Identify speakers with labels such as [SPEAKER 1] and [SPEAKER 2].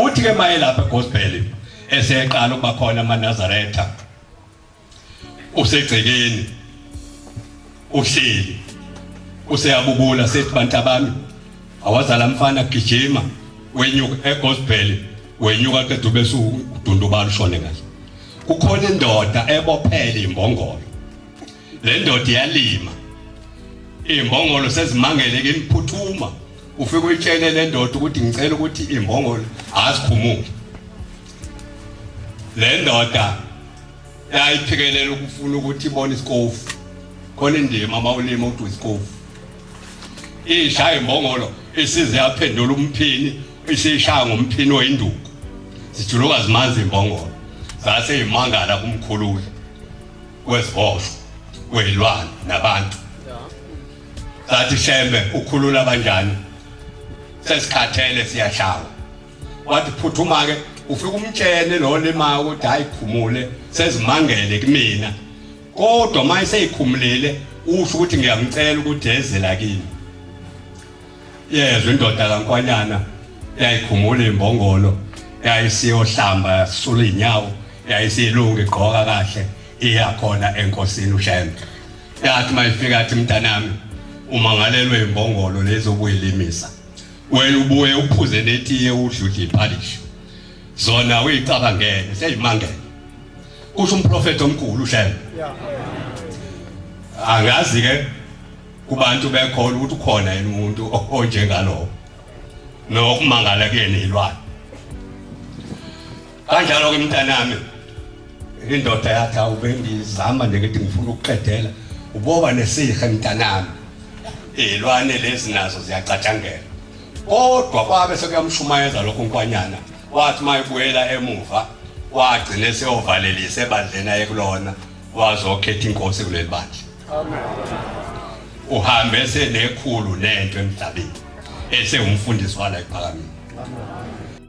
[SPEAKER 1] Uthi ke maye lapha egospel eseqala ukuba khona amaNazaretha, usegcekeni uhleli useyabubula, sethi bantu abami awazala mfana gijima wenyuka egospel, wenyuka qeda bese udundubala ushone kahle. Kukhona indoda ebophele imbongolo, le ndoda iyalima imbongolo sezimangele kimphuthuma, ufike uyitshele le ndoda ukuthi ngicela ukuthi imbongolo azikhumule. Le ndoda yayiphikelela ukufuna ukuthi ibone isikofu, khona indima mawulima uthi isikofu, ishaya imbongolo isize yaphendula umphini, isishaya ngomphini oyinduku, zijuluka zimanzi imbongolo, zase imangala kumkhululi weziboshwa weyilwane nabantu. Sathi Shembe ukhulula kanjani, sesikhathele siyashawa. Wathi phuthuma ke, ufika umtshene lo lima ukuthi hayi khumule sezimangele kumina, kodwa manje seyikhumulile usho ukuthi ngiyamcela ukuthi ezela kimi. Yezwe indoda kaNkwanyana yayikhumula imbongolo, yayisiyohlamba yasula inyawo, yayisilunga igqoka kahle, iya khona enkosini uShembe. Yathi mayifika athi mntanami umangalelwe imbongolo lezi obuyilimisa, wena ubuye uphuze netiye udludle iphalishi, zona uyicabangele seyimangele. Kusho umprofeti omkhulu uShembe. Angazi ke kubantu bekhona ukuthi ukhona yini umuntu onjengalowo nokumangala kuyena ilwane. Kanjalo ke mntanami, indoda yathi awubengizama nje ngithi ngifuna ukuqedela, uboba nesihe mntanami, izilwane lezi nazo ziyacatshangela. Kodwa kwabe sekuyamshumayeza lokho uNkwanyana, wathi mayibuyela emuva wagcina eseyovalelisa ebandleni ayekulona, wazokhetha inkosi kuleli bandla. Amen. Uhambe esenekhulu nento emhlabeni, esewumfundisi wala ekuphakameni. Amen.